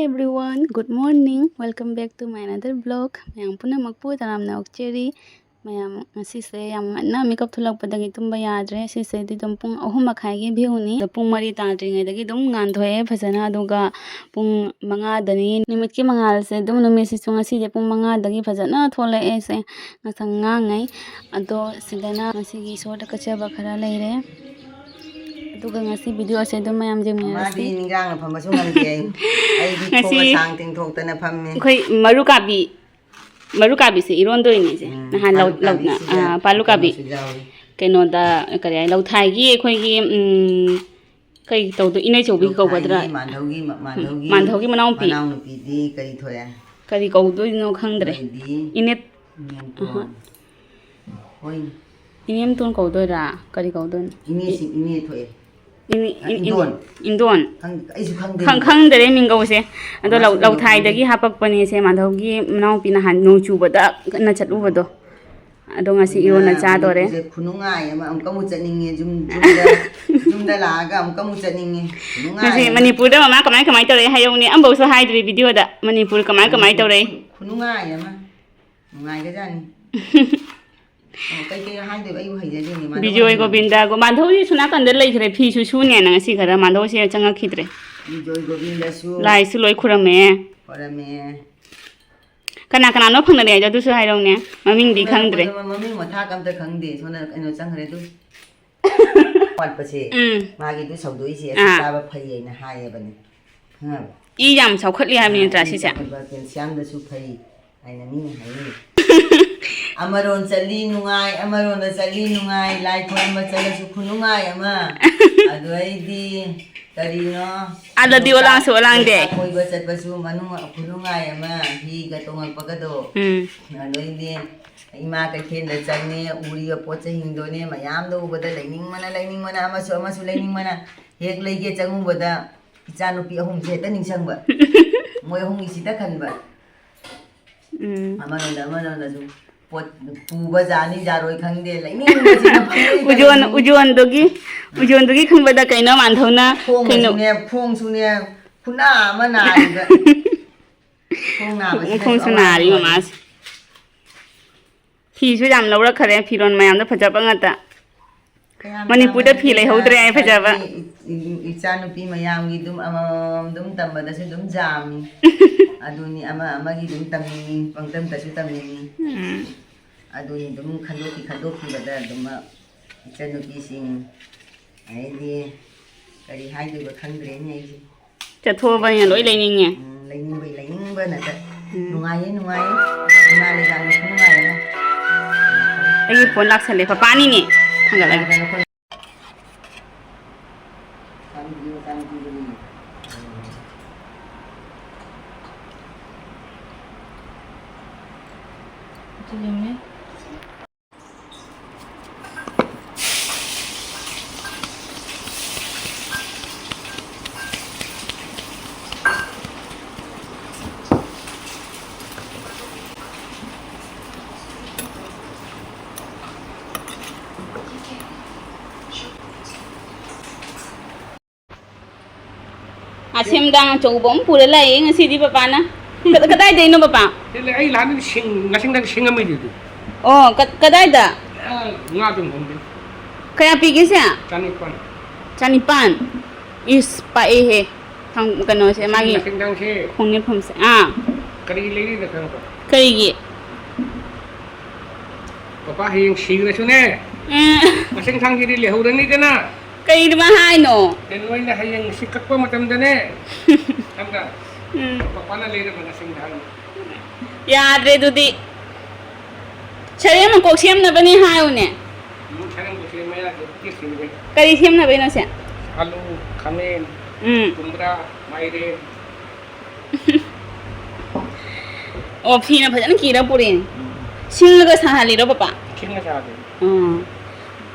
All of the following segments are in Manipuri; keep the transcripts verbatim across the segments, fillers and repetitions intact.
Everyone, good morning. Welcome back to my another vlog. ꯃꯌꯥꯝ ꯄꯨꯝꯅꯃꯛꯄꯨ ꯇꯔꯥꯝꯅ ꯑꯣꯛꯆꯔꯤ꯫ ꯃꯌꯥꯝ, ꯉꯁꯤꯁꯦ ꯌꯥꯝ ꯉꯟꯅ ꯃꯤꯀꯞ ꯊꯣꯛꯂꯛꯄꯗꯒꯤ ꯇꯨꯝꯕ ꯌꯥꯗ꯭ꯔꯦ꯫ ꯁꯤꯁꯦꯗꯤ ꯑꯗꯨꯝ ꯄꯨꯡ ꯑꯍꯨꯝ ꯃꯈꯥꯏꯒꯤ ꯚ꯭ꯌꯨꯅꯤ꯫ ꯑꯗꯣ ꯄꯨꯡ ꯃꯔꯤ ꯇꯥꯗ꯭ꯔꯤꯉꯩꯗꯒꯤ ꯑꯗꯨꯝ ꯉꯥꯟꯊꯣꯛꯑꯦ ꯐꯖꯅ, ꯑꯗꯨꯒ ꯄꯨꯡ ꯃꯉꯥꯗꯅꯤ ꯅꯨꯃꯤꯠꯀꯤ ꯃꯉꯥꯜꯁꯦ꯫ ꯑꯗꯨꯝ ꯅꯨꯃꯤꯠꯁꯤꯁꯨ ꯉꯁꯤꯁꯦ ꯄꯨꯡ ꯃꯉꯥꯗꯒꯤ ꯐꯖꯅ ꯊꯣꯛꯂꯛꯑꯦ꯫ ꯁꯦ ꯉꯁꯪ ꯉꯥꯡꯉꯩ꯫ ꯑꯗꯣ ꯁꯤꯗꯅ ꯉꯁꯤꯒꯤ ꯏꯁꯣꯔꯗ ꯀꯠꯆꯕ ꯈꯔ ꯂꯩꯔꯦ꯫ ꯑꯗꯨꯒ ꯉꯁꯤ ꯚꯤꯗꯤꯑꯣꯁꯦ ꯑꯗꯨꯝ ꯃꯌꯥꯝ ꯃꯥꯗꯤ ꯌꯦꯡꯃꯤꯟꯅꯔꯁꯤ꯫ ꯅꯤꯡꯒꯥꯡꯅ ꯐꯝꯕꯁꯨ ꯉꯝꯗꯦ꯫ ꯑꯩ, ꯑꯩꯗꯤ ꯉꯁꯤ ꯈꯣꯡ ꯑꯁꯥꯡ ꯇꯤꯡꯊꯣꯛꯇꯅ ꯐꯝꯃꯤ꯫ ꯑꯩꯈꯣꯏ ꯃꯔꯨ ꯀꯥꯕꯤ, ꯃꯔꯨ ꯀꯥꯕꯤꯁꯦ ꯏꯔꯣꯟꯗꯣꯏꯅꯦ ꯏꯆꯦ꯫ ꯎꯝ, ꯅꯍꯥꯟ ꯂꯧ-, ꯄꯥꯂꯨ ꯂꯧ-, ꯀꯥꯕꯤꯁꯤꯗ ꯑꯥ, ꯄꯥꯂꯨ ꯀꯥꯕꯤ꯫ ꯀꯩꯅꯣꯁꯨ ꯌꯥꯎꯏ꯫ ꯀꯩꯅꯣꯗ, ꯀꯔꯤ ꯍꯥꯏ, ꯂꯧꯊꯥꯏꯒꯤ ꯑꯩꯈꯣꯏꯒꯤ, ꯎꯝ, ꯀꯩ ꯇꯧꯗꯣꯏ, ꯏꯅꯦ ꯆꯧꯕꯤ ꯀꯧꯒꯗ꯭ꯔꯥ? ꯂꯧꯊꯥꯏꯒꯤ ꯃꯥꯟꯙꯧꯒꯤ ꯃ-, ꯃꯥꯟꯙꯧꯒꯤ ꯃꯥꯟꯙꯧꯒꯤ ꯃꯅꯥꯎꯄꯤ꯫ ꯃꯅꯥꯎꯅꯨꯄꯤꯗꯤ ꯀꯔꯤ ꯊꯣꯛꯑꯦ? ꯀꯔꯤ ꯀꯧꯗꯣꯏꯅꯣ ꯈꯪꯗ꯭ꯔꯦ꯫ ꯃꯣꯏꯗꯤ ꯏꯅꯦ-, ꯏꯅꯦꯝꯇꯣꯟ꯫ ꯑꯍꯣꯏ꯫ ꯍꯣꯏ꯫ ꯏꯅꯦꯝꯇꯣꯟ ꯀꯧꯗꯣꯏꯔꯥ? ꯀꯔꯤ ꯀꯧꯗꯣꯏꯅꯣ? ꯏꯅꯦꯁꯤ, ꯏꯅꯦ ꯊꯣꯛꯑꯦ꯫ ꯏꯅꯦ-, ꯏꯟ-, ꯏꯟ-, ꯏꯟꯗꯣꯟ꯫ ꯏꯟꯗꯣꯟ꯫ ꯈꯪ-, ꯑꯩꯁꯨ ꯈꯪꯗꯦ ꯈꯪ-, ꯃꯤꯡꯗꯣ꯫ ꯈꯪꯗꯔꯦ ꯃꯤꯡꯒꯧꯁꯦ꯫ ꯑꯗꯣ ꯃꯥꯁꯨ ꯂꯧ-, ꯃꯤꯡꯒꯧ ꯂꯧꯊꯥꯏꯗꯒꯤ ꯈꯪꯗꯦ꯫ ꯍꯥꯄꯛꯄꯅꯦ ꯁꯦ, ꯃꯥꯙꯧꯒꯤ ꯃꯅꯥꯎꯄꯤꯅ ꯅꯍꯥꯟ ꯅꯣꯡ ꯆꯨꯕꯗ ꯀꯟꯅ ꯆꯠꯂꯨꯕꯗꯣ꯫ ꯑꯗꯣ ꯉꯁꯤ ꯏꯔꯣꯟꯅ ꯆꯥꯗꯣꯔꯦ꯫ ꯃꯅꯤꯄꯨꯔꯁꯦ ꯈꯨꯅꯨꯡꯉꯥꯏ ꯑꯃ, ꯑꯃꯨꯛꯀ ꯑꯃꯨꯛ ꯆꯠꯅꯤꯡꯉꯦ꯫ ꯌꯨꯝ, ꯌꯨꯝꯗ, ꯌꯨꯝꯗ ꯂꯥꯛꯑꯒ ꯑꯃꯨꯛꯀ ꯑꯃꯨꯛ ꯆꯠꯅꯤꯡꯉꯦ꯫ ꯈꯨꯅꯨꯡꯉꯥꯏ ꯉꯁꯤ ꯑꯃ꯫ ꯃꯅꯤꯄꯨꯔꯗ ꯃꯃꯥ ꯀꯃꯥꯏ ꯀꯃꯥꯏ ꯇꯧꯔꯦ ꯍꯥꯏꯔꯛꯎꯅꯦ꯫ ꯑꯝꯐꯧꯁꯨ ꯍꯥꯏꯗ꯭ꯔꯤ ꯚꯤꯗꯤꯑꯣꯗ꯫ ꯃꯅꯤꯄꯨꯔ ꯀꯃꯥꯏ ꯀꯃꯥꯏ ꯃꯅꯤꯄꯨꯔ ꯇꯧꯔꯦ? ꯈꯨ-, ꯈꯨꯅꯨꯡꯉꯥꯏ ꯑꯃ꯫ ꯅꯨꯡꯉꯥꯏꯒꯖꯥꯠꯅꯤ꯫ ꯑꯣ, ꯀꯩ ꯀꯩ ꯍꯥꯏꯗꯣꯏꯕ? ꯑꯩꯕꯨ ꯍꯩꯖꯗꯦꯅꯦ, ꯃꯥꯗꯣ ꯕꯤꯖꯣꯏ ꯍꯥꯏꯗꯣꯏꯕ꯫ ꯒꯣꯕꯤꯟꯗ ꯒꯣ-, ꯃꯥꯙꯧꯁꯤ ꯁꯣꯝ ꯅꯥꯀꯟꯗ ꯂꯩꯈ꯭ꯔꯦ, ꯐꯤꯁꯨ ꯁꯨꯅꯦꯅ ꯉꯁꯤ ꯈꯔ ꯃꯥꯙꯧꯁꯦ ꯆꯪꯉꯛꯈꯤꯗ꯭ꯔꯦ꯫ ꯕꯤꯖꯣꯏ ꯒꯣꯕꯤꯟꯗꯁꯨ ꯂꯥꯏꯁꯨ ꯂꯣꯏ ꯈꯨꯔꯝꯃꯦ꯫ ꯈꯣꯏꯔꯝꯃꯦ꯫ ꯀꯅꯥ ꯀꯅꯥꯅꯣ ꯐꯪꯅꯔꯦ ꯍꯥꯏꯗꯣ ꯑꯗꯨꯁꯨ ꯍꯥꯏꯔꯧꯅꯦ, ꯃꯃꯤꯡꯗꯤ ꯈꯪꯗ꯭ꯔꯦ꯫ ꯈꯪꯅꯔꯛꯄꯗꯣ ꯃꯃꯤꯡ ꯃꯊꯥ ꯀꯝꯇ ꯈꯪꯗꯦ꯫ ꯁꯣꯝꯗ ꯀꯩꯅꯣ ꯆꯪꯈ꯭ꯔꯦ ꯑꯗꯨ꯫ ꯋꯥꯠꯄꯁꯦ, ꯎꯝ꯫ ꯃꯥꯒꯤꯗꯨ ꯁꯧꯗꯣꯛꯏꯁꯦ ꯑꯥ꯫ ꯑꯁꯤ ꯆꯥꯕ ꯐꯩ ꯍꯥꯏꯅ ꯍꯥꯏꯌꯦꯕꯅꯦ꯫ ꯈꯪꯉꯕ? ꯏ ꯌꯥꯝ ꯆꯥꯎꯈꯠꯂꯤ ꯍꯥꯏꯕꯅꯤ ꯑꯥ, ꯅꯠꯇ꯭ꯔꯥ ꯏ ꯁꯤꯁꯦ? ꯆꯥꯎꯈꯠꯄ, ꯀꯦꯜꯁꯤꯌꯝꯗꯁꯨ ꯐꯩ ꯍꯥꯏꯅ ꯃꯤꯅ ꯍꯥꯏꯅꯩ꯫ ꯑꯃꯔꯣꯝ ꯆꯠꯂꯤ ꯅꯨꯡꯉꯥꯏ, ꯑꯃꯔꯣꯝꯗ ꯆꯠꯂꯤ ꯅꯨꯡꯉꯥꯏ, ꯂꯥꯏ ꯈꯣꯏꯔꯝꯕ ꯆꯠꯂꯁꯨ ꯈꯨꯅꯨꯡꯉꯥꯏ ꯑꯃ꯫ ꯑꯗꯨ ꯑꯩꯗꯤ ꯀꯔꯤꯅꯣ? ꯑꯥꯗꯗꯤ ꯑꯣꯂꯥꯡꯁꯨ ꯑꯣꯂꯥꯡꯗꯦ꯫ ꯂꯣꯛꯇꯥꯛ ꯀꯣꯏꯕ ꯆꯠꯄꯁꯨ ꯃꯅꯨꯡ ꯈꯨꯅꯨꯡꯉꯥꯏ ꯑꯃ, ꯍꯤꯒ ꯇꯣꯡꯉꯛꯄꯒꯗꯣ꯫ ꯎꯝ꯫ ꯑꯗꯩꯗꯤ ꯏꯃꯥ ꯀꯩꯊꯦꯜꯗ ꯆꯪꯉꯦ, ꯎꯔꯤꯕ ꯄꯣꯠ ꯆꯩꯁꯤꯡꯗꯣꯅꯦ, ꯃꯌꯥꯝꯗꯣ ꯎꯕꯗ ꯂꯩꯅꯤꯡꯕꯅ, ꯂꯩꯅꯤꯡꯕꯅ, ꯑꯃꯁꯨ, ꯑꯃꯁꯨ ꯂꯩꯅꯤꯡꯕꯅ, ꯍꯦꯛ ꯂꯩꯒꯦ ꯆꯪꯉꯨꯕꯗ ꯏꯆꯥ ꯅꯨꯄꯤ ꯑꯍꯨꯝꯁꯦ ꯍꯦꯛꯇ ꯅꯤꯡꯁꯤꯡꯕ꯫ ꯃꯣꯏ ꯑꯍꯨꯝꯒꯤ ꯁꯤꯗ ꯈꯟꯕ꯫ ꯎꯝ꯫ ꯑꯃꯔꯣꯝꯗ, ꯑꯃꯔꯣꯝꯗꯁꯨ ꯄꯣꯠ ꯄꯨꯕ ꯖꯥꯅꯤ ꯖꯥꯔꯣꯏ ꯈꯪꯗꯦ, ꯂꯩꯅꯤꯡꯕꯁꯤꯅ ꯄꯪꯂꯩꯗ ꯎꯖꯣꯟ, ꯂꯩꯅꯤꯡ-, ꯎꯖꯣꯟꯗꯨꯒꯤ, ꯎꯖꯣꯟꯗꯨꯒꯤ ꯈꯟꯕꯗ ꯀꯩꯅꯣ ꯃꯥꯟꯊꯧꯅ ꯀꯩꯅꯣ ꯈꯣꯡꯅꯁꯨꯅꯦ, ꯈꯣꯡꯁꯨꯅꯦ, ꯈꯨꯅꯥ ꯑꯃ ꯅꯥꯔꯤꯕ꯫ ꯈꯣꯡ ꯅꯥꯕꯁꯤꯗꯁꯨ ꯈꯣꯡꯁꯨ ꯑꯋꯥꯕ ꯅꯥꯔꯤ ꯑꯣꯏꯔꯦ꯫ ꯃꯃꯥꯁꯦ꯫ ꯐꯤꯁꯨ ꯌꯥꯝ ꯂꯧꯔꯛꯈꯔꯦ, ꯐꯤꯔꯣꯟ ꯃꯌꯥꯝꯗꯣ ꯐꯖꯕ ꯉꯥꯛꯇ꯫ ꯀꯌꯥꯝ ꯃꯅꯤꯄꯨꯔꯗ ꯌꯥꯝꯅ ꯐꯤ ꯂꯩꯍꯧꯗ꯭ꯔꯦ ꯍꯥꯏ ꯐꯖꯕ꯫ ꯏꯆꯥꯒꯤ ꯏ-, ꯏ-, ꯏꯆꯥꯅꯨꯄꯤ ꯃꯌꯥꯝꯒꯤ ꯑꯗꯨꯝ ꯑꯃꯃꯝ ꯑꯗꯨꯝ ꯇꯝꯕꯗꯁꯨ ꯑꯗꯨꯝ ꯌꯥꯝꯃꯤ꯫ ꯑꯗꯨꯅꯤ, ꯑꯃ ꯑꯃꯒꯤ ꯑꯗꯨꯝ ꯇꯝꯅꯤꯡꯉꯤ, ꯄꯪꯇꯝꯗꯁꯨ ꯇꯝꯅꯤꯡꯉꯤ꯫ ꯎꯝ꯫ ꯑꯗꯨꯅꯤ ꯑꯗꯨꯝ ꯈꯟꯗꯣꯛꯈꯤ ꯈꯟꯗꯣꯛꯈꯤꯕꯗ ꯑꯗꯨꯝ ꯏꯆꯟꯅꯨꯄꯤꯁꯤꯡ, ꯑꯗꯩꯗꯤ ꯀꯔꯤ ꯍꯥꯏꯗꯣꯏꯕ ꯈꯪꯗ꯭ꯔꯦꯅꯦ ꯑꯩꯁꯦ꯫ ꯆꯠꯊꯣꯛꯑꯕꯅꯤꯅ ꯂꯣꯏ ꯂꯩꯅꯤꯡꯉꯦ꯫ ꯎꯝ, ꯂꯩꯅꯤꯡꯕꯩ ꯂꯩꯅꯤꯡꯕꯅꯗ꯫ ꯎꯝ꯫ ꯅꯨꯡꯉꯥꯏꯌꯦ, ꯅꯨꯡꯉꯥꯏꯌꯦ꯫ ꯏꯃꯥ ꯂꯩꯕꯥꯛꯅꯤ ꯈꯨꯅꯨꯡꯉꯥꯏ ꯑꯃ꯫ ꯑꯩꯒꯤ ꯐꯣꯟ ꯂꯥꯛꯁꯜꯂꯦ, ꯄꯄꯥꯅꯤꯅꯦ꯫ ꯊꯥꯡꯒꯠꯂꯒꯦ꯫ ꯆꯥꯅꯤꯡꯕꯤꯌꯨ, ꯆꯥꯅꯤꯡꯕꯤꯌꯨ꯫ ꯆꯨꯝꯃꯦ꯫ ꯑꯁꯦꯝꯗꯥꯡ ꯑꯆꯧꯕ ꯑꯃ ꯄꯨꯔ ꯂꯥꯛꯑꯦ ꯉꯁꯤꯗꯤ ꯄꯄꯥꯅ꯫ ꯀꯗꯥꯏꯗꯩꯅꯣ ꯄꯄꯥ? ꯁꯤ ꯂꯩ, ꯑꯩ ꯂꯥꯛꯑꯝꯃꯤꯗꯤ ꯁꯤꯡ, ꯉꯁꯤꯡꯗ ꯁꯤꯡ ꯑꯃ ꯂꯩꯗꯨꯗꯤ꯫ ꯑꯣ, ꯀ-, ꯀꯗꯥꯏꯗ? ꯑ, ꯉꯥ ꯑꯗꯨꯝ ꯍꯣꯡꯕꯅꯤ꯫ ꯀꯌꯥ ꯄꯤꯒꯦ ꯁꯦ? ꯆꯅꯤꯄꯥꯟ꯫ ꯆꯅꯤꯄꯥꯟ? ꯏꯁ, ꯄꯥꯛꯑꯦꯍꯦ꯫ ꯊꯥꯡ-, ꯀꯩꯅꯣꯁꯦ, ꯁꯤ ꯃꯥꯒꯤ ꯉꯁꯤꯡꯗꯥꯡꯁꯦ ꯈꯣꯡꯅꯦꯠꯐꯝꯁꯦ꯫ ꯑꯥ꯫ ꯀꯔꯤ ꯂꯩꯔꯤꯅꯣ ꯈꯪꯉꯕ? ꯀꯔꯤꯒꯤ? ꯄꯄꯥ ꯍꯌꯦꯡ ꯁꯤꯈ꯭ꯔꯁꯨꯅꯦ꯫ ꯎꯝ꯫ ꯉꯁꯤꯡ ꯊꯥꯡꯁꯤꯗꯤ ꯂꯩꯍꯧꯔꯅꯤꯗꯅ꯫ ꯀꯩꯅꯣ ꯃꯥ ꯍꯥꯏꯅꯣ? ꯅꯣꯏꯅ ꯍꯌꯦꯡ ꯁꯤ ꯀꯛꯄ ꯃꯇꯝꯗꯅꯦ, ꯈꯪꯕ꯭ꯔꯥ? ꯎꯝ꯫ ꯄꯄꯥꯅ ꯂꯩꯔꯕ ꯉꯁꯤꯡ ꯊꯥꯡ꯫ ꯌꯥꯗ꯭ꯔꯦ ꯑꯗꯨꯗꯤ꯫ ꯁꯔꯦꯝ ꯃꯀꯣꯛ ꯁꯦꯝꯅꯕꯅꯦ ꯍꯥꯏꯌꯨꯅꯦ꯫ ꯎꯝ, ꯁꯔꯦꯝ ꯃꯀꯣꯛ ꯁꯦꯝꯕ ꯌꯥꯗꯦ, ꯇꯦꯛ ꯁꯦꯝꯕ ꯌꯥꯏ꯫ ꯀꯔꯤ ꯁꯦꯝꯅꯕꯩꯅꯣ ꯁꯦ? ꯑꯂꯨ, ꯈꯥꯃꯦꯟ, ꯎꯝ꯫ ꯆꯨꯝꯕ꯭ꯔꯥ, ꯃꯥꯏꯔꯦꯟ꯫ ꯑꯣ, ꯐꯤꯅ ꯐꯖꯅ ꯀꯤꯔ ꯄꯨꯔꯛꯑꯦꯅꯦ꯫ ꯎꯝ꯫ ꯁꯤꯡꯉꯒ ꯁꯥꯍꯜꯂꯤꯔꯣ, ꯄꯄꯥ? ꯁꯤꯡꯉ ꯁꯥꯍꯜꯂꯤꯅꯦ꯫ ꯎꯝ꯫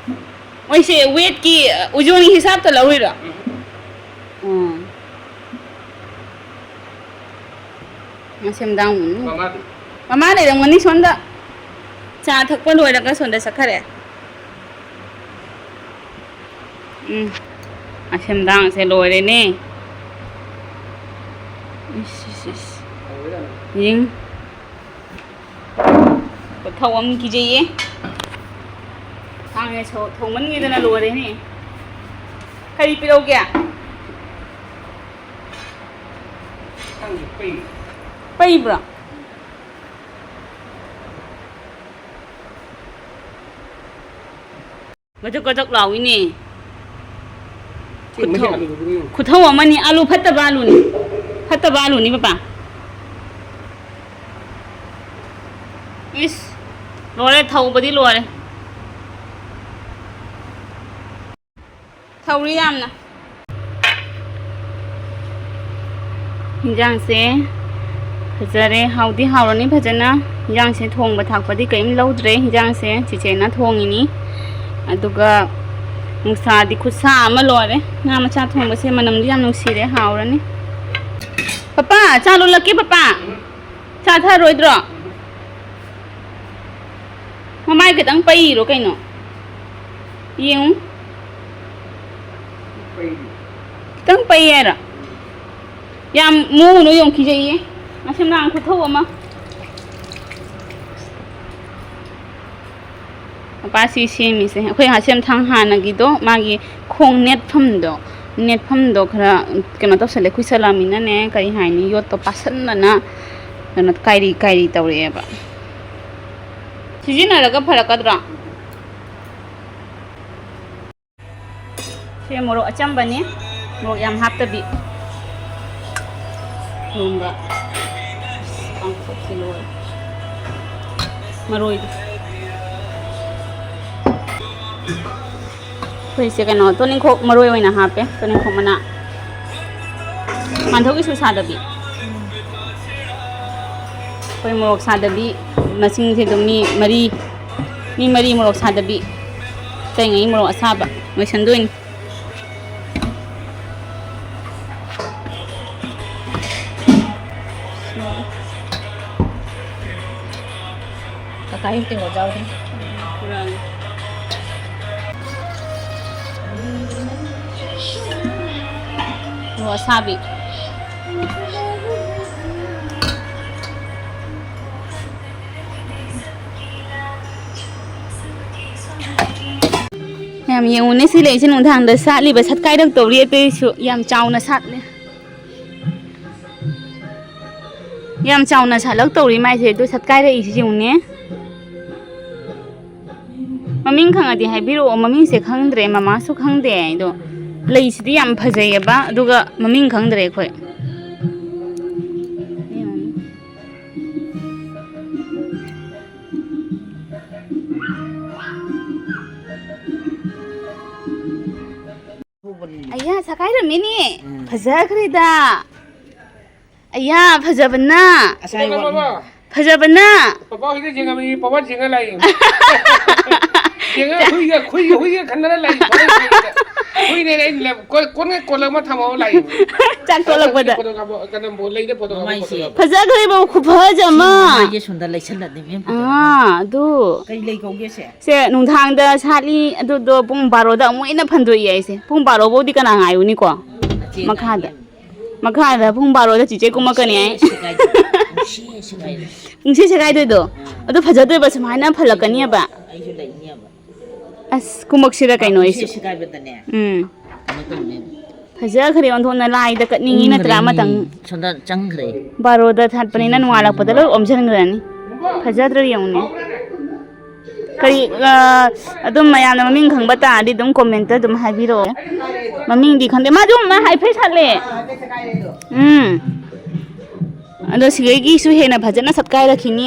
ꯃꯣꯏꯁꯦ ꯋꯦꯠꯀꯤ, ꯑ, ꯎꯖꯣꯟꯒꯤ ꯍꯤꯁꯥꯞꯇ ꯂꯧꯔꯤꯔꯣ? ꯎꯝ꯫ ꯎꯝ꯫ ꯃꯁꯦꯝꯗꯥꯡ ꯃꯃꯥꯗꯤ? ꯃꯃꯥ ꯂꯩꯔꯝꯒꯅꯤ ꯁꯣꯝꯗ꯫ ꯆꯥ ꯊꯛꯄ ꯂꯣꯏꯔꯒ ꯁꯣꯝꯗ ꯆꯠꯈꯔꯦ꯫ ꯎꯝ꯫ ꯃꯁꯦꯝꯗꯥꯡꯁꯦ ꯂꯣꯏꯔꯦꯅꯦ꯫ ꯏꯁ, ꯏꯁ, ꯏꯁ꯫ ꯌꯦꯡ꯫ ꯊꯧ ꯑꯃ ꯀꯤꯖꯩꯌꯦ꯫ ꯊꯥꯡꯅ ꯁꯧ-, ꯊꯧꯃꯟꯈꯤꯗꯅ ꯂꯣꯏꯔꯦꯅꯦ꯫ ꯀꯔꯤ ꯄꯤꯔꯧꯒꯦ? ꯄꯩꯕ꯭ꯔꯣ? ꯒꯖꯛ ꯒꯖꯛ ꯂꯥꯎꯏꯅꯦ꯫ ꯁꯤ ꯃꯍꯤ ꯈꯨꯊꯧ-, ꯑꯂꯨꯗꯨꯕꯨ ꯌꯦꯡꯉꯨ꯫ ꯈꯨꯊꯧ ꯑꯃꯅꯤ꯫ ꯑꯂꯨ ꯐꯠꯇꯕ ꯑꯂꯨꯅꯤ꯫ ꯐꯠꯇꯕ ꯑꯂꯨꯅꯤ ꯄꯄꯥ꯫ ꯏꯁ, ꯂꯣꯏꯔꯦ, ꯊꯧꯕꯗꯤ ꯂꯣꯏꯔꯦ꯫ ꯊꯧꯔꯤ ꯌꯥꯝꯅ꯫ ꯍꯤꯟꯖꯥꯡꯁꯦ ꯐꯖꯔꯦ, ꯍꯥꯎꯗꯤ ꯍꯥꯎꯔꯅꯤ ꯐꯖꯅ꯫ ꯍꯤꯟꯖꯥꯡꯁꯦ ꯊꯣꯡꯕ ꯊꯥꯛꯄꯗꯤ ꯀꯔꯤꯝ ꯂꯧꯗ꯭ꯔꯦ, ꯍꯤꯟꯖꯥꯡꯁꯦ ꯆꯤꯆꯦꯅ ꯊꯣꯡꯉꯤꯅꯤ꯫ ꯑꯗꯨꯒ ꯅꯨꯡꯁꯥꯗꯤ ꯈꯨꯠꯁꯥ ꯑꯃ ꯂꯣꯏꯔꯦ꯫ ꯉꯥ ꯃꯆꯥ ꯊꯣꯡꯕꯁꯦ ꯃꯅꯝꯗꯤ ꯌꯥꯝ ꯅꯨꯡꯁꯤꯔꯦ, ꯍꯥꯎꯔꯅꯤ꯫ ꯄꯄꯥ, ꯆꯥ ꯂꯣꯜꯂꯛꯀꯦ ꯄꯄꯥ꯫ ꯆꯥꯊꯔꯣꯏꯗ꯭ꯔꯣ? ꯃꯃꯥꯏ ꯈꯤꯇꯪ ꯄꯩꯔꯤꯔꯣ ꯀꯩꯅꯣ? ꯌꯦꯡꯉꯨ꯫ ꯈꯤꯇꯪ ꯄꯩ ꯍꯥꯏꯔꯣ? ꯌꯥꯝ ꯃꯨꯅꯨ ꯌꯦꯡꯉꯨ, ꯀꯤꯖꯩꯌꯦ꯫ ꯉꯁꯤ ꯅꯍꯥꯟ ꯈꯨꯊꯧ ꯑꯃ꯫ ꯃꯄꯥꯁꯤ ꯁꯦꯝꯃꯤꯁꯦ꯫ ꯑꯩꯈꯣꯏ ꯍꯥꯁꯦꯝ ꯊꯥꯡ ꯍꯥꯟꯅꯒꯤꯗꯣ, ꯃꯥꯒꯤ ꯈꯣꯡ ꯅꯦꯠꯐꯝꯗꯣ, ꯅꯦꯠꯐꯝꯗꯣ ꯈꯔ ꯀꯩꯅꯣ ꯇꯧꯁꯜꯂꯦ, ꯀꯨꯏꯁꯜꯂꯛꯑꯃꯤꯅꯅꯦ, ꯀꯔꯤ ꯍꯥꯏꯅꯤ, ꯌꯣꯠꯇꯣ ꯄꯥꯁꯟꯗꯅ ꯀꯩꯅꯣ ꯀꯥꯏꯔꯤ ꯀꯥꯏꯔꯤ ꯇꯧꯔꯛꯑꯦꯕ꯫ ꯁꯤꯖꯤꯟꯅꯔꯒ ꯐꯔꯛꯀꯗ꯭ꯔꯣ? ꯁꯤ ꯃꯣꯔꯣꯛ ꯑꯆꯝꯕꯅꯤ, ꯃꯣꯔꯣꯛ ꯌꯥꯝ ꯍꯥꯞꯇꯕꯤ꯫ ꯊꯣꯡꯕ ꯄꯥꯡꯊꯣꯛꯁꯤ ꯂꯣꯏꯔꯦ꯫ ꯃꯔꯣꯏꯗꯣ꯫ ꯑꯩꯈꯣꯏꯁꯦ ꯀꯩꯅꯣ, ꯇꯣꯅꯤꯡꯈꯣꯛ ꯃꯔꯣꯏ ꯑꯣꯏꯅ ꯍꯥꯞꯄꯦ, ꯇꯣꯅꯤꯡꯈꯣꯛ ꯃꯅꯥ꯫ ꯃꯥꯟꯊꯣꯛꯀꯤꯁꯨ ꯁꯥꯗꯕꯤ꯫ ꯑꯩꯈꯣꯏ ꯃꯣꯔꯣꯛ ꯁꯥꯗꯕꯤ ꯃꯁꯤꯡꯁꯦ ꯑꯗꯨꯝ ꯃꯤ ꯃꯔꯤ, ꯃꯤ ꯃꯔꯤ ꯃꯣꯔꯣꯛ ꯁꯥꯗꯕꯤ, ꯑꯇꯩꯉꯩ ꯃꯣꯔꯣꯛ ꯑꯁꯥꯕ ꯂꯣꯏꯁꯟꯗꯣꯏꯅꯤ꯫ ꯀꯀꯥꯒꯤ ꯇꯦꯡꯀꯣꯠ ꯆꯥꯎꯗꯦ꯫ ꯃꯣꯔꯣꯛ ꯑꯁꯥꯕꯤ꯫ ꯌꯦꯡꯉꯨꯅꯦ, ꯁꯤ ꯂꯩꯁꯦ ꯅꯨꯡꯗꯥꯡꯗ ꯁꯥꯠꯂꯤꯕ, ꯁꯠꯀꯥꯏꯔꯛꯇꯧꯔꯤ꯫ ꯑꯇꯩꯁꯨ ꯌꯥꯝ ꯆꯥꯎꯅ ꯁꯥꯠꯂꯦ꯫ ꯌꯥꯝ ꯆꯥꯎꯅ ꯁꯥꯠꯂꯛꯇꯧꯔꯤ ꯃꯥꯏꯁꯦ꯫ ꯑꯗꯨ ꯁꯠꯀꯥꯏꯔꯛꯏꯁꯤ ꯌꯦꯡꯉꯨꯅꯦ꯫ ꯃꯃꯤꯡ ꯈꯪꯉꯗꯤ ꯍꯥꯏꯕꯤꯔꯛꯑꯣ꯫ ꯃꯃꯤꯡꯁꯦ ꯈꯪꯗ꯭ꯔꯦ, ꯃꯃꯥꯁꯨ ꯈꯪꯗꯦ꯫ ꯑꯗꯣ ꯂꯩꯁꯤꯗꯤ ꯌꯥꯝ ꯐꯖꯩꯌꯦꯕ, ꯑꯗꯨꯒ ꯃꯃꯤꯡ ꯈꯪꯗ꯭ꯔꯦ ꯑꯩꯈꯣꯏ꯫ ꯑꯌꯥ, ꯁꯛꯈꯥꯏꯔꯝꯃꯦꯅꯦ꯫ ꯎꯝ꯫ ꯐꯖꯈ꯭ꯔꯦꯗ꯫ ꯑꯌꯥ, ꯐꯖꯕꯅ꯫ ꯑꯁꯥꯏ ꯋꯥꯠꯂꯤ꯫ ꯐꯖꯕꯅ꯫ ꯄꯄꯥ ꯍꯣꯏꯗ ꯌꯦꯡꯉꯝꯃꯤ, ꯄꯄꯥ ꯌꯦꯡꯉ ꯂꯥꯛꯏ꯫ ꯌꯦꯡꯉ ꯍꯨꯏꯒ, ꯍꯨꯏꯒ, ꯍꯨꯏꯒ ꯈꯟꯅꯔ ꯂꯥꯛꯏ꯫ ꯍꯨꯏꯅꯦ ꯑꯩꯅ ꯂꯦꯞ-, ꯀꯣ-, ꯀꯣꯟꯒ ꯀꯣꯜꯂꯒ ꯊꯝꯃꯒ ꯂꯥꯛꯏ꯫ ꯆꯥꯛ ꯇꯣꯛꯂꯛꯄꯗ꯫ ꯐꯣꯇꯣ ꯀꯥꯞꯄ, ꯀꯩꯅꯣ, ꯕꯣ-, ꯂꯩꯗ ꯐꯣꯇꯣ ꯀꯥꯞꯄ, ꯃꯃꯥꯏꯁꯦ꯫ ꯐꯣꯇꯣ ꯀꯥꯞꯄ꯫ ꯐꯖꯈ꯭ꯔꯦꯕ, ꯈꯨꯐꯖ ꯑꯃ꯫ ꯁꯤ ꯃꯃꯥꯏꯁꯦ ꯁꯣꯝꯗ ꯂꯩꯁꯜꯂꯗꯤ ꯃꯦꯝ ꯐꯖꯔꯦ꯫ ꯑꯥ, ꯑꯗꯨ꯫ ꯀꯩ ꯂꯩ ꯀꯧꯒꯦ ꯁꯦ? ꯁꯦ ꯅꯨꯡꯗꯥꯡꯗ ꯁꯥꯠꯂꯤ, ꯑꯗꯨꯗꯣ ꯄꯨꯡ ꯕꯥꯔꯣꯗ ꯑꯃꯨꯛ ꯍꯦꯟꯅ ꯐꯟꯗꯣꯛꯏ ꯍꯥꯏꯁꯦ꯫ ꯄꯨꯡ ꯕꯥꯔꯣ ꯐꯥꯎꯗꯤ ꯀꯅꯥ ꯉꯥꯏꯔꯨꯅꯤꯀꯣ? ꯃꯆꯦ ꯃꯈꯥꯗ꯫ ꯉꯥꯏꯕꯤ꯫ ꯃꯈꯥꯗ ꯄꯨꯡ ꯕꯥꯔꯣꯗ ꯆꯤꯆꯦ ꯀꯨꯝꯃꯛꯀꯅꯤ ꯍꯥꯏ꯫ ꯁꯦꯒꯥꯏꯗꯣꯏ-, ꯅꯨꯡꯁꯤ ꯁꯦꯒꯥꯏꯗꯣꯏ꯫ ꯅꯨꯡꯁꯤ ꯁꯦꯒꯥꯏꯗꯣꯏꯗꯣ? ꯑꯥ꯫ ꯑꯗꯨ ꯐꯖꯗꯣꯏꯕ ꯁꯨꯃꯥꯏꯅ ꯐꯜꯂꯛꯀꯅꯤꯕ꯫ ꯑꯩꯁꯨ ꯂꯩꯅꯤꯕ꯫ ꯑꯁ, ꯀꯨꯝꯃꯛꯁꯤꯔ ꯀꯩꯅꯣ ꯑꯥ, ꯑꯩꯁꯨ꯫ ꯅꯨꯡꯁꯤ ꯁꯦꯒꯥꯏꯕꯗꯅꯦ꯫ ꯎꯝ꯫ ꯀꯩꯅꯣ ꯇꯧꯅꯦꯕ꯫ ꯐꯖꯈ꯭ꯔꯦ ꯑꯣꯟꯊꯣꯛꯅ, ꯂꯥꯏꯗ ꯀꯠꯅꯤꯡꯉꯤ ꯅꯠꯇ꯭ꯔꯥ? ꯎꯝ, ꯑꯃꯇꯪ꯫ ꯁꯣꯝꯗ ꯆꯪꯈ꯭ꯔꯦ꯫ ꯕꯥꯔꯣꯗ ꯊꯥꯠꯄꯅꯤꯅ ꯅꯣꯡꯉꯥꯜꯂꯛꯄꯗ ꯂꯣꯏ ꯑꯣꯝꯁꯤꯟꯈ꯭ꯔꯅꯤ꯫ ꯐꯖꯗ꯭ꯔꯣ ꯌꯦꯡꯉꯨꯅꯦ꯫ ꯀꯔꯤ, ꯑ, ꯑꯗꯨꯝ ꯃꯌꯥꯝꯅ ꯃꯃꯤꯡ ꯈꯪꯕ ꯇꯥꯔꯗꯤ ꯑꯗꯨꯝ comment ꯑꯗꯨꯝ ꯍꯥꯏꯕꯤꯔꯛꯑꯣ꯫ ꯃꯃꯤꯡꯗꯤ ꯈꯪꯗꯦ꯫ ꯃꯥꯁꯨ ꯃꯥ ꯍꯥꯏꯐꯦꯠ ꯁꯥꯠꯂꯦ꯫ ꯎꯝ꯫ ꯑꯗꯣ ꯁꯤꯗꯒꯤꯁꯨ ꯍꯦꯟꯅ ꯐꯖꯅ ꯁꯠꯀꯥꯏꯔꯛꯈꯤꯅꯤ꯫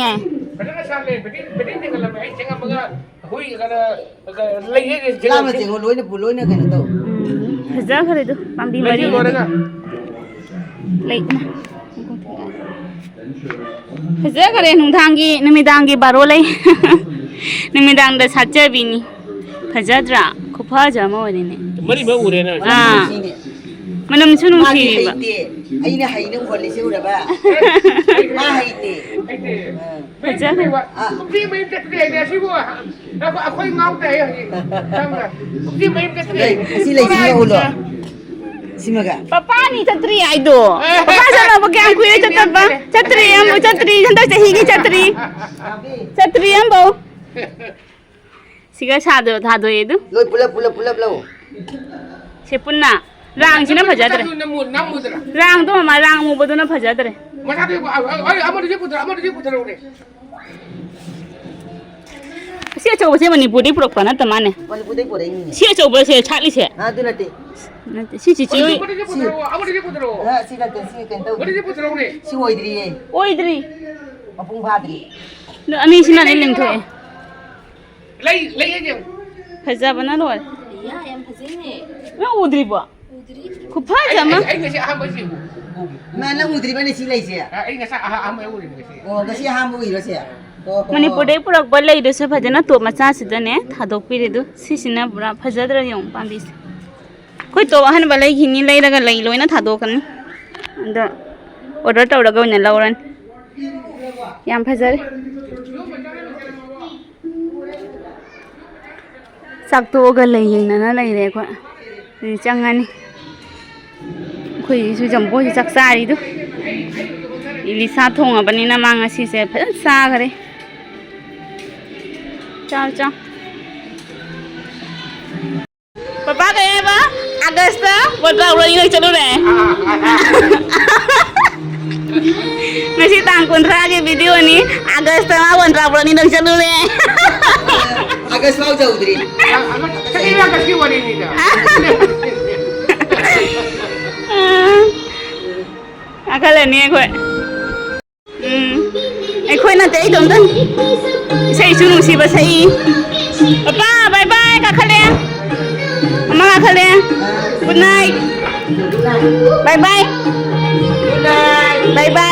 ꯐꯖꯅ ꯁꯥꯠꯂꯦ꯫ Betting, betting ꯊꯤꯡꯒꯠꯂꯝꯃꯦ꯫ ꯑꯩ ꯆꯪꯉꯝꯃꯒ ꯍꯨꯏ ꯈꯔ, ꯈꯔ ꯂꯩꯌꯦ, ꯂꯥꯞꯅ ꯆꯦꯡꯉꯣ, ꯂꯣꯏꯅ ꯄꯨ-, ꯂꯣꯏꯅ ꯀꯩꯅꯣ ꯇꯧ꯫ ꯎꯝ, ꯐꯖꯈ꯭ꯔꯦ ꯑꯗꯨ, ꯄꯥꯝꯕꯤ ꯂꯩꯌꯦ ꯃꯔꯤ꯫ ꯂꯣꯏꯔꯒ꯫ ꯂꯩ, ꯏꯃꯥ꯫ ꯐꯖꯈ꯭ꯔꯦ, ꯅꯨꯡꯗꯥꯡꯒꯤ, ꯅꯨꯃꯤꯗꯥꯡꯒꯤ ꯕꯥꯔꯣ ꯂꯩ꯫ ꯅꯨꯃꯤꯗꯥꯡꯗ ꯁꯥꯠꯆꯕꯤꯅꯤ꯫ ꯐꯖꯗ꯭ꯔꯥ? ꯈꯨꯐꯖ ꯑꯃ ꯑꯣꯏꯔꯦꯅꯦ꯫ ꯃꯔꯤꯃꯛ ꯎꯔꯦꯅ꯫ ꯑꯥ꯫ ꯃꯅꯝꯁꯨ ꯃꯥꯗꯤ ꯅꯨꯡꯁꯤꯔꯤꯕ꯫ ꯍꯩꯇꯦ꯫ ꯑꯩꯅ ꯍꯩꯅ ꯎꯍꯜꯂꯤꯁꯦ ꯎꯔꯕ? ꯃꯥ ꯍꯩꯇꯦ꯫ ꯑꯥ꯫ ꯐꯖꯈ꯭ꯔꯦ꯫ ꯑꯥ꯫ ꯄꯨꯈ꯭ꯔꯤ ꯃꯌꯨꯝ ꯆꯠꯇ꯭ꯔꯤ ꯍꯥꯏꯅꯦ ꯑꯁꯤꯕꯨ꯫ ꯑꯩꯈꯣꯏ, ꯑꯩꯈꯣꯏ ꯉꯥꯎ ꯇꯥꯏ ꯍꯧꯖꯤꯛ꯫ ꯈꯪꯕ꯭ꯔꯥ? ꯄꯨꯈ꯭ꯔꯤ ꯃꯌꯨꯝ ꯆꯠꯇ꯭ꯔꯤ꯫ ꯑꯦ, ꯑꯁꯤ ꯂꯩꯁꯤꯃ ꯎꯠꯂꯣ꯫ ꯁꯤꯃꯒ꯫ ꯄꯄꯥꯅꯤ ꯆꯠꯇ꯭ꯔꯤ ꯍꯥꯏꯗꯣ꯫ ꯑꯦ꯫ ꯄꯄꯥ ꯆꯠꯂꯕ ꯀꯌꯥꯝ ꯀꯨꯏꯔꯦ ꯆꯠꯇꯕ? ꯆꯠꯇ꯭ꯔꯤ, ꯑꯝꯕꯨ ꯆꯠꯇ꯭ꯔꯤ꯫ ꯍꯟꯗꯛ ꯆꯍꯤꯒꯤ ꯆꯠꯇ꯭ꯔꯤ꯫ ꯆꯠꯇ꯭ꯔꯤ ꯑꯝꯕꯨ꯫ ꯁꯤꯒ ꯁꯥꯗꯣ ꯊꯥꯗꯣꯛꯑꯦ ꯑꯗꯨ꯫ ꯂꯣꯏ ꯄꯨꯂꯞ, ꯄꯨꯂꯞ, ꯄꯨꯂꯞ ꯂꯧ꯫ ꯁꯦ ꯄꯨꯟꯅ꯫ ꯔꯥꯡꯁꯤꯅ ꯐꯖꯗ꯭ꯔꯦ꯫ ꯅꯝꯃꯨ-, ꯅꯝꯃꯨꯗ꯭ꯔꯥ? ꯔꯥꯡꯗꯣ ꯃꯃꯥ, ꯔꯥꯡ ꯑꯃꯨꯕꯗꯨꯅ ꯐꯖꯗ꯭ꯔꯦ꯫ ꯃꯁꯥꯗꯤ ꯑ-, ꯑ-, ꯑ-, ꯑꯃꯗꯨꯁꯨ ꯄꯨꯊꯔꯛꯑꯣ, ꯑꯃꯗꯨꯁꯨ ꯄꯨꯊꯔꯛꯑꯣꯅꯦ꯫ ꯁꯤ ꯑꯆꯧꯕꯁꯦ ꯃꯅꯤꯄꯨꯔꯗꯩ ꯄꯨꯔꯛꯄ ꯅꯠꯇ ꯃꯥꯅꯦ꯫ ꯃꯅꯤꯄꯨꯔꯗꯩ ꯄꯨꯔꯛꯏꯅꯤꯅꯦ꯫ ꯁꯤ ꯑꯆꯧꯕꯁꯦ ꯁꯥꯠꯂꯤꯁꯦ? ꯑ, ꯑꯗꯨ ꯅꯠꯇꯦ꯫ ꯅꯠꯇꯦ, ꯁꯤ ꯆꯤꯆꯦ ꯍꯣꯏ꯫ ꯑꯃꯗꯨꯁꯨ ꯄꯨꯊꯔꯛꯑꯣ, ꯑꯃꯗꯨꯁꯨ ꯄꯨꯊꯔꯛꯑꯣ꯫ ꯑ, ꯁꯤ ꯅꯠꯇꯦ, ꯁꯤ ꯀꯩꯅꯣ ꯇꯧꯗꯦ꯫ ꯑꯃꯗꯨꯁꯨ ꯄꯨꯊꯔꯛꯑꯣꯅꯦ꯫ ꯁꯤ ꯑꯣꯏꯗ꯭ꯔꯤꯌꯦ꯫ ꯑꯣꯏꯗ꯭ꯔꯤ꯫ ꯃꯄꯨꯡ ꯐꯥꯗ꯭ꯔꯤ꯫ ꯑꯗꯣ ꯑꯅꯤꯁꯤꯅꯅꯦ ꯂꯤꯡꯊꯣꯛꯑꯦ꯫ ꯂꯩ, ꯂꯩ ꯍꯥꯏꯁꯦ ꯌꯦꯡꯉꯨ꯫ ꯐꯖꯕꯅ ꯂꯣꯏꯔꯦ꯫ ꯏꯌꯥ, ꯌꯥꯝ ꯐꯖꯩꯅꯦ꯫ ꯅꯪ ꯎꯗ꯭ꯔꯤꯕꯣ? ꯎꯗ꯭ꯔꯤ꯫ ꯈꯨꯐꯖ ꯑꯃ꯫ ꯑꯩ, ꯑꯩ ꯉꯁꯤ ꯑꯍꯥꯟꯕ ꯁꯤ ꯎ-, ꯎ-, ꯎ-, ꯃꯥ, ꯅꯪ ꯎꯗ꯭ꯔꯤꯕꯅꯦ ꯁꯤ ꯂꯩꯁꯦ? ꯑ, ꯑꯩ ꯉꯁꯥꯏ ꯑꯍꯥ-, ꯑꯍꯥꯟꯕ ꯎꯔꯤꯅꯦ ꯉꯁꯤ꯫ ꯑꯣ, ꯉꯁꯤ ꯑꯍꯥꯟꯕ ꯎꯏꯔꯣ ꯁꯦ? ꯑꯣ, ꯍꯣ, ꯍꯣ꯫ ꯃꯅꯤꯄꯨꯔꯗꯩ ꯄꯨꯔꯛꯄ ꯂꯩꯗꯨꯁꯨ ꯐꯖꯅ ꯇꯣꯞ ꯃꯆꯥꯁꯤꯗꯅꯦ ꯊꯥꯗꯣꯛꯄꯤꯔꯦ ꯑꯗꯨ꯫ ꯁꯤꯁꯤꯅ ꯄꯨꯔꯥ ꯐꯖꯗ꯭ꯔꯥ ꯌꯦꯡꯉꯨ ꯄꯥꯝꯕꯤꯁꯦ꯫ ꯑꯩꯈꯣꯏ ꯇꯣꯞ ꯑꯍꯟꯕ ꯂꯩꯈꯤꯅꯤ, ꯂꯩꯔꯒ ꯂꯩ ꯂꯣꯏꯅ ꯊꯥꯗꯣꯛꯀꯅꯤ꯫ ꯑꯗꯣ order ꯇꯧꯔꯒ ꯑꯣꯏꯅ ꯂꯧꯔꯅꯤ꯫ ꯌꯥꯝ ꯐꯖꯔꯦ꯫ ꯆꯥꯛ ꯇꯣꯛꯑꯒ ꯂꯩ ꯌꯦꯡꯅꯅ ꯂꯩꯔꯦ ꯑꯩꯈꯣꯏ꯫ ꯑꯗꯨꯗꯤ ꯆꯪꯉꯅꯤ꯫ ꯑꯩꯈꯣꯏꯒꯤꯁꯨ ꯖꯝꯕꯣꯁꯤ ꯆꯥꯛ ꯆꯥꯔꯤꯗꯨ꯫ ꯏꯂꯤꯁꯥ ꯊꯣꯡꯉꯕꯅꯤꯅ ꯃꯥ ꯉꯁꯤꯁꯦ ꯐꯖꯅ ꯆꯥꯈꯔꯦ꯫ ꯆꯥꯎ, ꯆꯥꯎ꯫ ꯄꯄꯥ ꯀꯩ ꯍꯥꯏꯕ? ꯑꯥꯒꯁꯇ ꯋꯥꯟꯗ꯭ꯔꯥ ꯎꯔꯅꯤ ꯅꯪ ꯆꯠꯂꯨꯔꯦ꯫ ꯉꯁꯤ ꯇꯥꯡ ꯀꯨꯟꯊ꯭ꯔꯥꯒꯤ video ꯅꯤ, ꯑꯥꯒꯁꯇ ꯃꯥ ꯋꯥꯟꯗ꯭ꯔꯥ ꯎꯔꯅꯤ ꯅꯪ ꯆꯠꯂꯨꯔꯦ꯫ ꯑꯥꯒꯁ ꯐꯥꯎ ꯌꯧꯗ꯭ꯔꯤ꯫ ꯑꯥꯒꯁꯀꯤ ꯋꯥꯔꯤꯅꯤꯗ꯫ ꯀꯥꯈꯠꯂꯅꯤ ꯑꯩꯈꯣꯏ꯫ ꯎꯝ꯫ ꯑꯩꯈꯣꯏ ꯅꯠꯇꯦ, ꯑꯩ ꯏꯇꯣꯝꯇꯅꯤ꯫ ꯏꯁꯩꯁꯨ ꯅꯨꯡꯁꯤꯕ ꯁꯛꯏ꯫ Papa, bye bye, ꯀꯥꯈꯠꯂꯦ꯫ ꯑꯃ ꯀꯥꯈꯠꯂꯦ꯫ Good night꯫ Bye bye꯫ Bye bye꯫